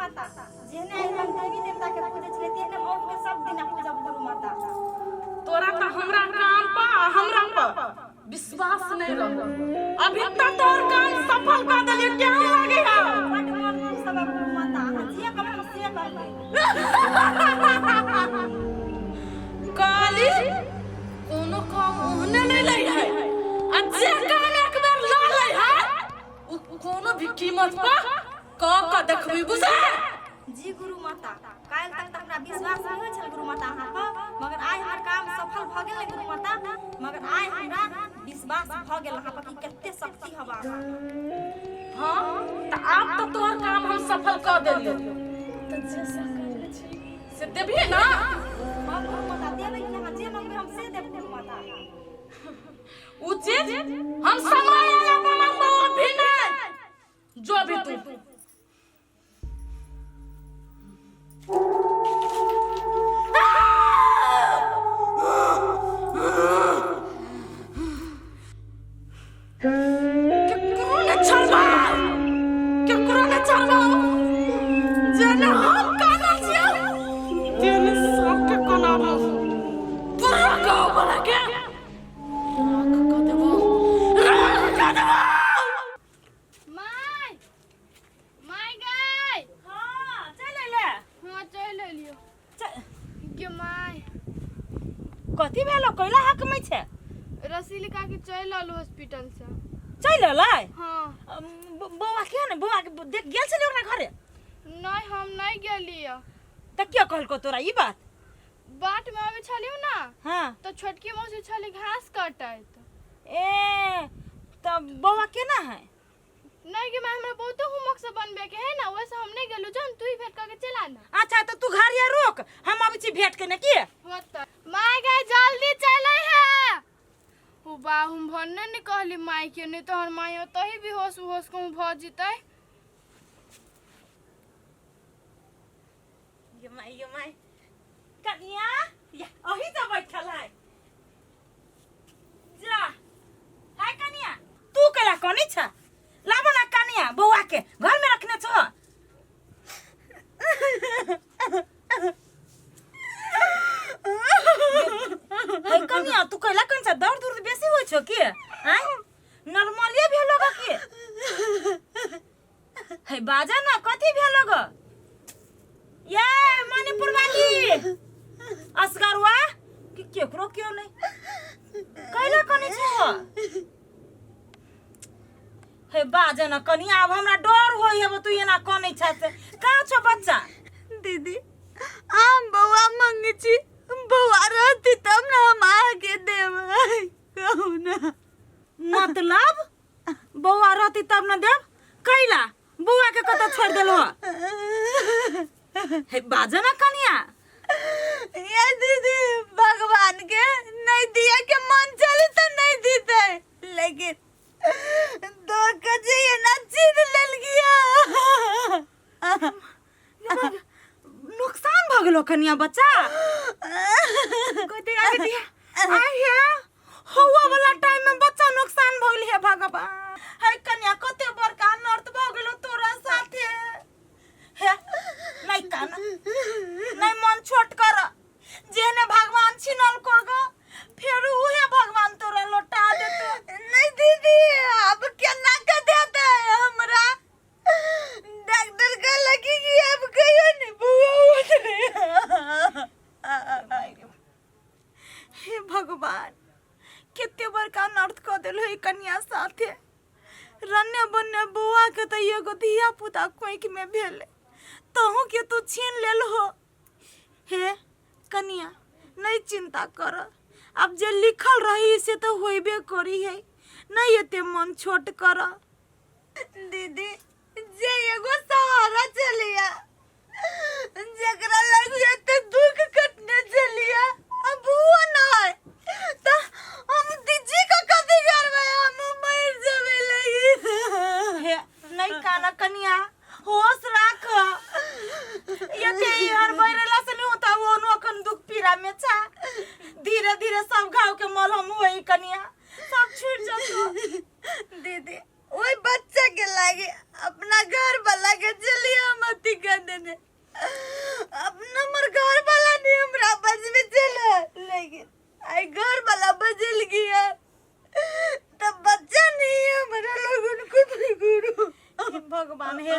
माता, जेहने आइ हम देवी देवता के पूजै छलियै तेहने हम अहूँ के सब दिना पूजब गुरु माता। तोरा तऽ हमरा काम पर आ हमरा पर विश्वास नहीं रहो। अभी तक तोहर काम सफल कर देलियो, केहन लागे है? बड मन खुश हबे गुरु माता, अहाँ जे कहबै हम से करबै। काली कोनो काम ओहने नहीं लै है आ जे काम एक बेर ल लै है उ कोनो भी कीमत पर क क देखबी, बुझे? जी गुरु माता, काल्हि तक तऽ हमरा विश्वास नहि होइ छल गुरु माता अहाँ पर, मगर आइ हमर काम सफल भऽ गेल ने गुरु माता, मगर आइ हमरा विश्वास भऽ गेल अहाँ पर कि कते शक्ति हवा अहाँ। हाँ तऽ आब तऽ तोहर काम हम सफल कऽ देलियौ, तऽ जे करले छी से देबही ना? हाँ गुरु माता, देबै कि अहाँ जे मंगबै हम से देब गुरु माता। उ चीज हम समय आया पर मांगबो, अभी नहीं। जो भी तू केकरो ने छोड़बाओ, केकरो ने छोड़बाओ। जेने हम कानल छियौ तेने सबके कनाबो। पूरा गाँव वाला के राख कऽ देबो, राख कऽ देबो। माय, माय गई। हाँ, चल अइले। हाँ, चल अइलियो। चल। गे my. कथी भेलो, कैला हक में छे? रसीली काकी चलि आयल हॉस्पिटल से। चलि अयलै? हाँ। बौआ के ने, बौआ के देख गेल छली ओकरा घरे? नहीं, हम नहीं गेलियै। तऽ के कहलको तोरा ई बात? बाट में आबै छलियौ ना। हाँ। तऽ छोटकी मौसी छली घास कटैत। ए तऽ बौआ केना है? नहीं कि मैं, हमरा बहुते होमवर्क सब बनबे के है ना, वैसे हम नहीं गेलु। जन तू ही भेंट करके चला ना। अच्छा, तो तू घर या रोक, हम अबै छी भेंट केने की। होता my गए, जल्दी चले है। उ बा, हम भन्ने नहीं कहली माय के, नहीं तो हमर माय ओतही बेहोश उहोश कहूँ भ जितै। ये my, ये my, कनिया या अही तऽ बैठल है। जा हाय कनिया, तू केला कनी छ? लाबो ना कनिया, बौआ के घर में रखने छो। हे कनिया, तू कैला कन छ? दर्द उर्द बेसी होइ छो की? आय नॉर्मले भेलो ग की? हे बाजा ना, कथी भेलो ग? ये मणिपुर वाली असगरवा कि केकरो क्यों नहीं कैला कनी छो? हे बाजे ना कनी, आब हमरा डर होई हेबो तू एना कनै छ से। कहाँ छो बच्चा? दीदी, हम बौआ मंगे छी, बौआ रहती तब ना हम आके देबै, कहू ना। मतलब बौआ रहती तब न देब? कैला बौआ के कतऽ छोड़ देलो? हे बाजे ना कनिया। ये दीदी, भगवान के नहीं दिया के मन चले तो नहीं दीते, लेकिन दो कजे ये ना छीन लेल गया। नुकसान भऽ गेलो कनिया बच्चा? कहते आगे दिया आइ हे, हौवा वाला टाइम में बच्चा नुकसान भऽ गेल। हे भगवान, हे कनिया, कते बड़का अनर्थ भऽ गेलो तोरा साथे। हे नहीं कान, नहीं मन छोट कर, जेहने भगवान छिनल को ग, फेर उहे भगवान तोरा लौटा देतो। नहीं दीदी, अब केना के देते हमरा? डॉक्टर कहलक कि अब कहियो नहीं बौआ होतै। हे भगवान, कते बड़का अनर्थ कऽ देल है कनिया साथे। रन्ने बन्ने बौआ के तऽ एगो धिया पुता कोखि में भेलै, तहू के तू छीन लेल हो। हे कनिया, नहीं चिंता कर, अब जे लिखल रही से तो होइबे करी है। नहीं एते मन छोट कर। दीदी, जे एगो सहारा चलिया, जकरा लग एते दुख कटने चलिया, अब वो ना है तो हम दीदी का कथी करबै? हम मर जेबै लगी। हे नहीं काना कनिया, होश राख। एते हर बैरेला से नहीं होता, वो नो अखन दुख पीड़ा में छा। धीरे धीरे सब घाव के मलहम होई कनिया, सब छूट जतो। दीदी, ओहि बच्चा के लागे अपना घर वाला के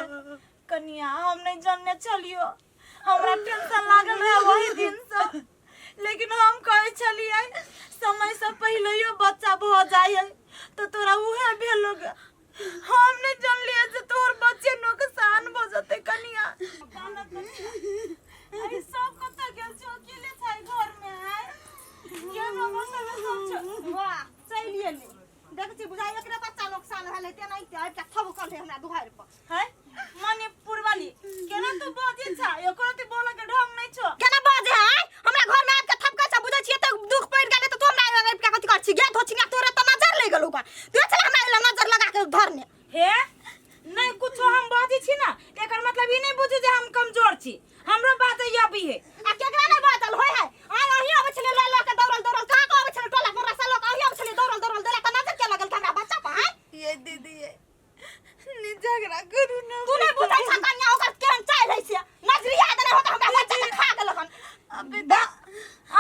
कनिया हम नहीं जानने छलियो, हमरा टेंशन लागल रहे वही दिन से, लेकिन हम कहै छलियै समय से पहिलैयो बच्चा भऽ जाइ है तो तोरा उहे भेलो गे। हम नहीं जानलियै जे तोहर बच्चे नुकसान भऽ जेतै। कनिया, अरे सब कतऽ गेल छौ? अकेले छै घर में आय ये बाबा सब सब छौ। वाह, चलि एलै। देखै छी, बुझाइ एकरे बच्चा नोकसान भेल हेतै ने, आबि कऽ थबकल है हमरा दुआरि पर। है मणिपुर वाली, केना तू बजै छ? एको रति बोले के ढंग नहीं छो। केना बाजे है? हमरा घर में आबि के थपकै छ, बुझै छियै तऽ दुख पड़ि गेलै तऽ तू हमरा आबि के कथी करै छी? गे धोछिंगा, तोरे तऽ नजर लागि गेलौ गा। तू छले हमरा एला नजर लगा के धरने। हे, नहीं कुछो हम बजै छी ना, एकर मतलब ई नहीं बुझू जे हम कमजोर छी। हमरो बात ये अभी है। आ केकरा नहि बाजल होय है? आय अहीं आबै छलै लऽ लऽ के दौड़ल दौड़ल, कहाँ के आबै छलै? टोला पर रस्सा लऽ के अहीं आबै छलै दौड़ल दौड़ल, देला तऽ नजर के लगल हमरा बच्चा पर? आय ये दीदी, ये नहीं झगड़ा करू ना। तू नहीं बुझै छ कन्या, ओकर केहन चालि है से नजरिया देने होत हमरा बच्चा के खा गेल हन। अबे दा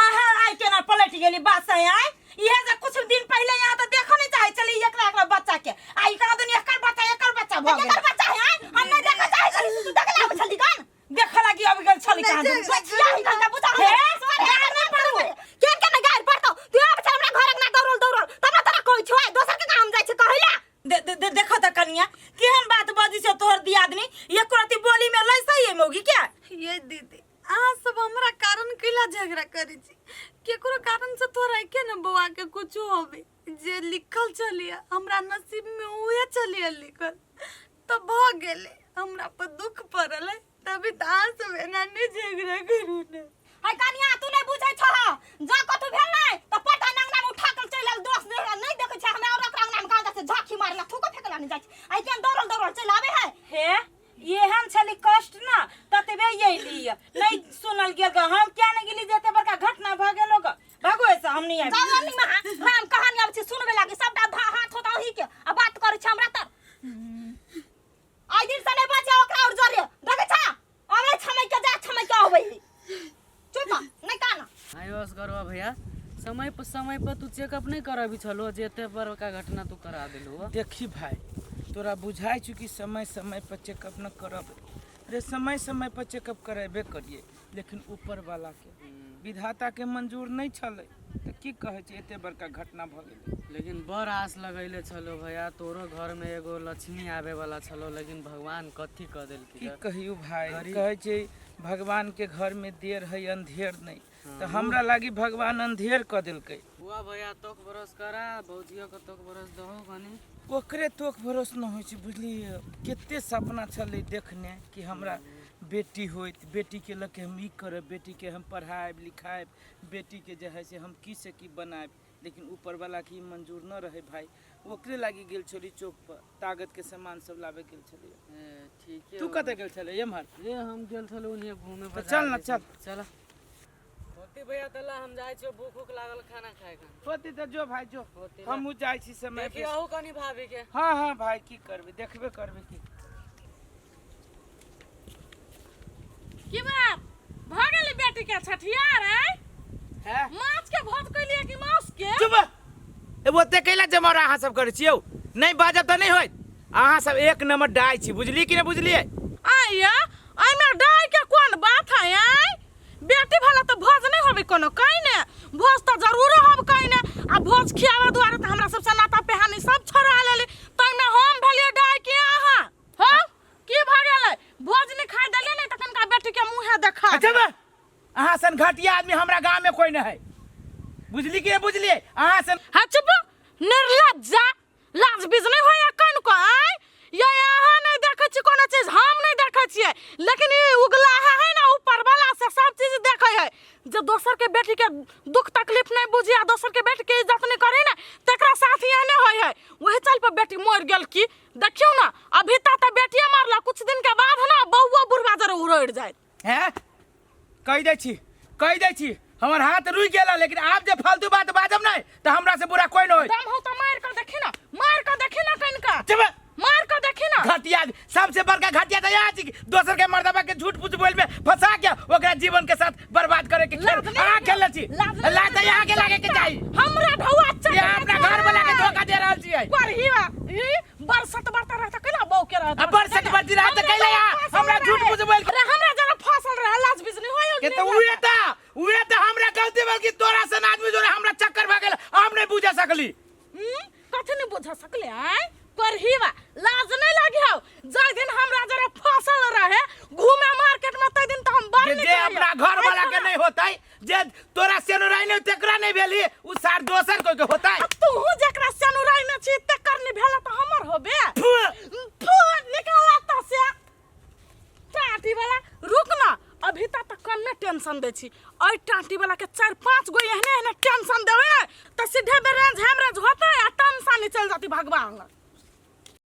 आहा, आइ केना पलट गेली बात से आय? इहे जे कुछ दिन पहिले यहाँ तऽ देखऽ नहीं चाहे छली एकरा एकरा बच्चा के, आ ई कहाँ दुनिया एकर बच्चा एकर बच्चा भऽ गेल। केकर बच्चा है? आय हम नहीं देखऽ चाहै छली, तू देखले आबै छली गन? देखऽ लागी अबि गेल छली कहाँ दुनिया। बचिया ही गन बुझा। हे, गारि नहि पड़ू। केन केन गारि पड़तौ? तू आबै छल हमरा घर अंगना दौड़ल दौड़ल, तब ने तोरा कहै छौ। आय दोसर के काम जाइ छै कहै ला। दे दे दे देखो तऽ कनिया, केहन बात बजै छौ तोहर दियादनी? एको रति बोली में लैसै ये मौगी के। ये दीदी, अहाँ सब हमरा कारण कैला झगड़ा करै छी? केकरो कारण से थोड़ा के ने बौआ के कुछ होबे। जे लिखल छलियै हमरा नसीब में उहे छलियै लिखल, तऽ भऽ गेलै। हमरा पर दुख पड़ल है तभी तऽ अहाँ सब एना नहि झगड़ा करू ने। है कनिया, तू नहीं बुझै छह, जा कथू भेल नै तऽ पटा अंगना में उठा के चलि आयल। दोस नहीं देखै छै हमरा और ओकरा अंगना में कहाँ जाइ छै झांकी मारला, थूको फेकला नहीं जाइ छै। आइ केहन दौड़ल दौड़ल चलि आबै है। हे, एहन छली कष्ट ना ततबे अयली, नहीं सुनल गेल ग। हम क्या नहीं गेली जे एते बड़का घटना भऽ गेलो ग। भागो ऐसा, हम नहीं आबि। जाओ नी महा राम कहानी आबै छै सुनबे लागी। सबटा धा हाथ होता ओही के आ बात करै छै हमरा तर। आइ दिन से नहीं बचे ओकरा और जरे देखै छ, अबै छमै के जा छमै के अबै है। चुप नहीं काना। आयो असगरवा भैया, समय पर समय पर तू चेकअप नहीं कराबी छलो जे एते बड़का घटना तू करा देलहो? देखी भाई, तोरा बुझाइ छौ कि समय समय पर चेकअप न करब रे? समय समय पर चेकअप करेबे करिए, लेकिन ऊपर वाला के विधाता के मंजूर नहीं छलै तऽ की कहै छै, एते बड़का घटना भऽ गेलै। लेकिन बड़ आस लगैले छलो भैया, तोरो घर में एगो लक्ष्मी आवे वाला छलो, लेकिन भगवान कथी कह देलकी? की कहियौ भाई, कहै छै भगवान के घर में देर है अंधेर नहीं, तऽ हमरा लागी भगवान अंधेर कऽ देलकै। बुआ भैया, तोक भरोस करा, भौजियो के तोक भरोस दहो कनी। ओकरे तोक भरोस न होइ छै, बुझलियै? कते सपना छलै देखने कि हमरा बेटी होइत, बेटीके लऽ के हम ई करब, बेटीके हम पढ़ायब लिखायब, बेटीके जे है से हम की से की बनायब, लेकिन ऊपरवला के ई मंजूर न रहै भाई। ओकरे लागी गेल छली चौक पर, तागत के सामान सब लाबे गेल छलियै। ए, ठीके तू हो। कतऽ गेल छलै एम्हर? ए, हम गेल छलहुँ ओन्हिए घूमे तऽ बाजार चल न, दिस। चल। चल होती भैया, तला हम जाइ छियो, भूख उख लागल खाना खाए के। होती तऽ जो भाई जो। होती। हमहूँ जाइ छी समय देखियो अहू कनी भाभी के। हाँ हाँ भाई, की करबै, देखबे करबै की। की बात भऽ गेलै बेटी के छठियार? आय हैं? माछ के भोज कैलियै कि मांस के? चुप! ए, ओते कैला जमौरा अहाँ सब करै छियौ? नहि बाजब तऽ नहि होइत। अहाँ सब एक नंबर डाइ छी, बुझलियै कि नहि बुझलियै? आय, एहिमे डाइ के कोन बात है? आय, बेटी भला तऽ भोज नहि होबे कोनो कहिने? भोज तऽ जरूर होब कहिने। आ भोज खियाबे दुआरे तऽ हमरा सबसँ नाता पेहानी सब छोड़ा लेली, ताहिमे हम भेलियै डाइ कि अहाँ? हँ, की भऽ गेलै? भोज नहि खाय देलियै ने तऽ कनिका बेटी के मुँहे देखा। अच्छा बा, अहाँ सन घटिया आदमी हमरा गांव में कोई नहीं है, बुझली कि नहीं बुझलिए? अहाँ सन। हाँ, चुप निर्लज्जा, लाज बीज नहीं होया कनको? आय ये, अहाँ नहीं देखै छी कोनो चीज, हम नहीं देखै छियै, लेकिन ई उगलाहा है ना ऊपर वाला से सब चीज देखै है। जे दोसर के बेटी के दुख तकलीफ नहीं बुझी आ दोसर के बेटी के इज्जत नहीं करे ना, तकरा साथ एहने होय है। वही चल पर बेटी मर गेल की। देखियौ ना, अभी तक तऽ बेटिए मरला, कुछ दिन के बाद ना बौआ बुढ़वा जरे उड़ड़ जायत। हैं, कहि दै छी, कहि दै छी, हमर हाथ रुकि गेल, लेकिन आब जे फालतू बात बाजब नहि तऽ हमरा से बुरा कोई नहि होय। दम हो तऽ मार कऽ देखी ना, मार कऽ देखी ना कनिका। चुप। मार कऽ देखी ना। घटिया, सबसे बड़का घटिया तऽ यहाँ छी कि दोसर के मर्दबा के झूठ पूछ बोल में फंसा के ओकरा जीवन के साथ बर्बाद करे के खेल लाज नहि अहाँ होइया? खेलने छी। लाज नहि लाज तऽ यहाँ के लागे के चाही। हमरा ढौआ चल। यहाँ अपना घर वाला के धोखा दे रहल छियै। करही बा ई बरसत बरता रहता, केना बहू के के रहत आ बड़ सटवर्ती रहा त कैला या हमरा झूठ बुझबैल अरे हमरा जरा फसल रहे लाज बिजली होय के त उहे त उहे त हमरा गलती भेल कि तोरा सन आदमी जोरे हमरा चक्कर भऽ गेल हम नहीं बुझे सकली। कथी नहीं बुझ सकले आय करहीवा लाज नहीं लागी हो जाय दिन हमरा जरा फसल रहे घूमे मार्केट में तै दिन त हम बड़ जे निक जे रहियो। अपना घर वाला के नहीं होतै जे तोरा सेनुराई नहीं तेकरा नहीं भेली उ सार दोसर कोई के होतै। आ तूहू जकरा सेनुराई में छी तेकर नहीं भेला त हमर होबे। फु। फु निकाला त से टाटी वाला रुक ना अभी तक त कमे टेंशन दै छी एहि टाटी वाला के 4-5 गो एहने एहने टेंशन देबै त सीधे बेरेंज हेमरेज होतै आ टेंशन चलि जतै भगवान लग।